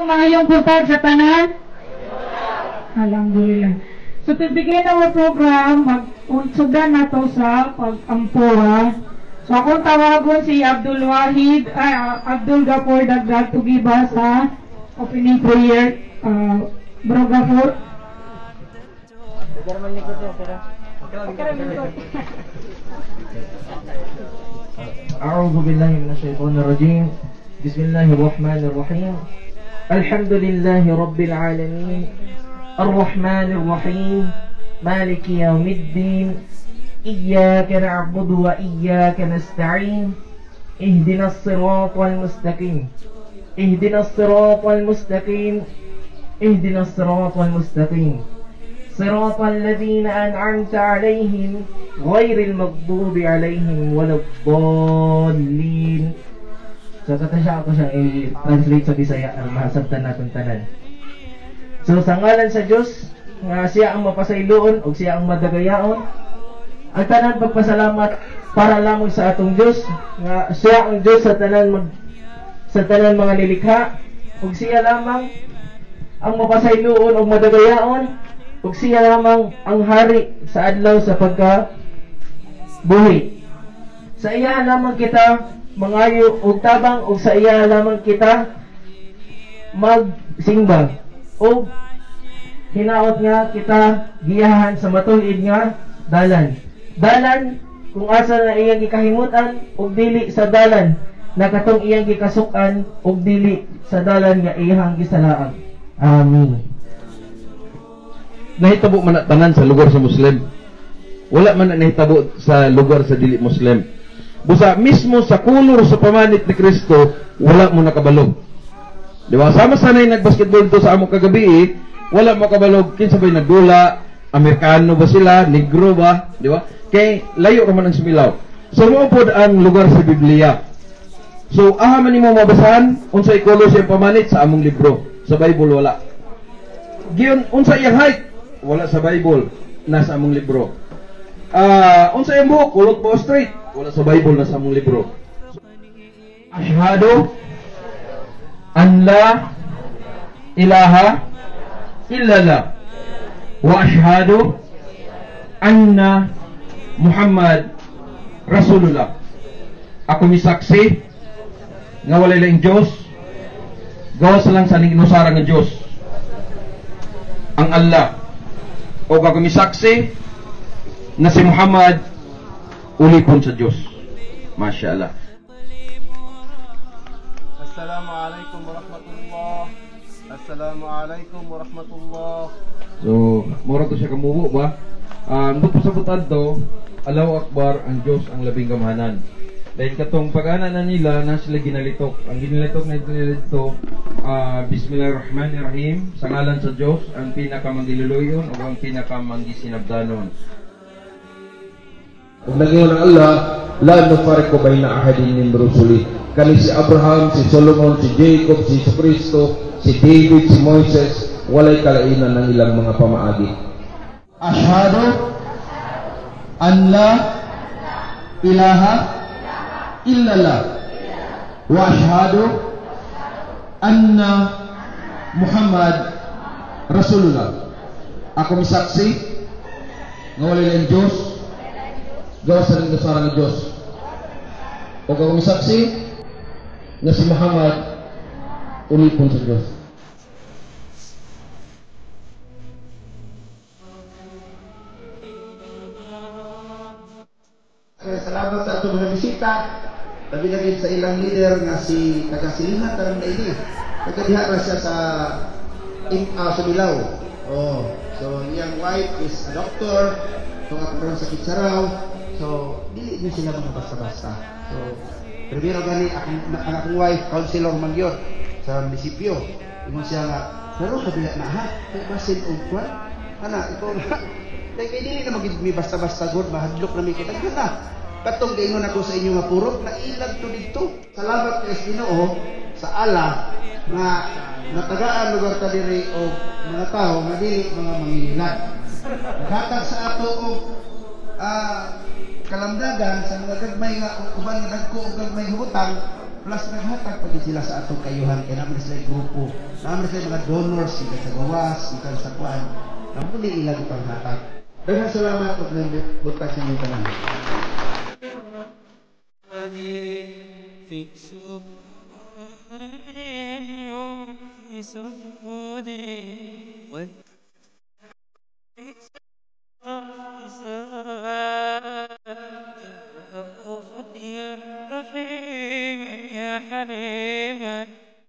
Maayong buntag sa tanan. Alhamdulillah. So to begin our program, mag-sugdan nato sa pag-ampo ha. So akong tawagon si Abdul Wahid, ay, Abdul Gafur Dagdag to give us a opening prayer. Bro Gafur. أعوذ بالله من الشيطان الرجيم. بسم الله الرحمن الرحيم. الحمد لله رب العالمين الرحمن الرحيم مالك يوم الدين إياك نعبد وإياك نستعين اهدنا الصراط المستقيم اهدنا الصراط المستقيم اهدنا الصراط المستقيم صراط الذين أنعمت عليهم غير المغضوب عليهم ولا الضالين. So kata siya ako siyang i-translate sa Bisaya ang masabtan natin tanan. So sa ngalan sa Dios nga siya ang mapasayloon ug siya ang madagayaon, ang tanan pagpasalamat para lamang sa atong Dios nga siya ang Dios sa tanan sa tanan mga nilikha, ug siya lamang ang mapasayloon ug madagayaon, ug siya lamang ang hari sa adlaw sa pagka buhi. Sa iya lamang kita mangayo og tabang, ug sa iya lamang kita magsimba, ug hinaot nga kita giyahan sa matuod nga dalan. Dalan kung asa na iyang gikahimutan, ug dili sa dalan na katong iyang gikasukan, ug dili sa dalan nga iyang gisalaang. Amin. Nahitabo man na tanan sa lugar sa Muslim. Wala man na nahitabo sa lugar sa dili Muslim. Busa mismo sa kulor sa pamanit ni Kristo, wala mo nakabalog. Di ba? Sama sanay nagbasketball to sa amo kagabi, eh, wala mo kabalog kinsa ba'y nagdula, Amerikano ba sila, Negro ba, di ba? Kay layo ra man ang sumilaw. So mao pod ang lugar sa Biblia. So aha man nimo mabasahan unsay color sa pamanit sa among libro. Sa Bible wala. Giyon unsa iyang height? Wala sa Bible, nasa among libro. Unsa iyang buhok? Kulot ba o straight? Wala sa Bible, nasa among libro. Ashhadu an la ilaha illallah wa ashhadu anna Muhammad Rasulullah. Ako misaksi nga walay laing Dios, gawas lang sa ning inusara nga Dios, ang Allah. O ako misaksi na si Muhammad ulipon sa Dios. Masya Allah. Assalamualaikum warahmatullah. Assalamualaikum warahmatullah. So, mura to siya kamubo ba? Ang pasabot adto, Allahu Akbar, ang Dios ang labing gamhanan. Dahil katong pag-ana na nila, na sila ginalitok. Ang ginalitok na nila dito, Bismillahirrahmanirrahim, sa ngalan sa Dios, ang pinakamanggiluloyon o ang pinakamanggisinabdanon. Kung nangyayang ang Allah, la nufariqu baina ahadin min rusuli. Kani si Abraham, si Solomon, si Jacob, si Jesucristo, si David, si Moises, walay kalainan ng ilang mga pamaagi. Ashhadu an la ilaha illallah wa ashhadu anna Muhammad Rasulullah. Ako misaksi nga walay laing Dios, gawas sa ning nga Dios. O ako misaksi nga si Muhammad ulipon sa Dios. Salamat sa atong mga bisita. Labi na sa ilang leader nga si taga-Silingan tarang na ini. Taga-diha ra siya sa Sumilaw. Oh, so iyang wife is a doctor. So ako sa Kitsaraw. So dili din sila mga basta-basta. So primero gani ang akong wife councilor man gyud sa munisipyo. Ingon siya nga pero kabila na ha. Kay basin og kwan. Ana ikaw na. Kay dili na magid mi basta-basta gud, mahadlok na mi kita na. Katong gaingon ako sa inyo nga purok na ilag to didto. Salamat kay Ginoo sa Allah nga natagaan lugar ta diri og mga tawo nga dili mga mangingilag. Naghatag sa ato og kalamdagan sa mga gagmay nga uban nga dagko og gagmay hutang. Plus naghatag pa gid sila sa atong kayuhan kay naman sila grupo. Naman sila mga donors gikan sa gawas, gikan sa kuan. Namo ni ilang panghatag. Daghang salamat ug buntag sa inyong tanan. في سجودي.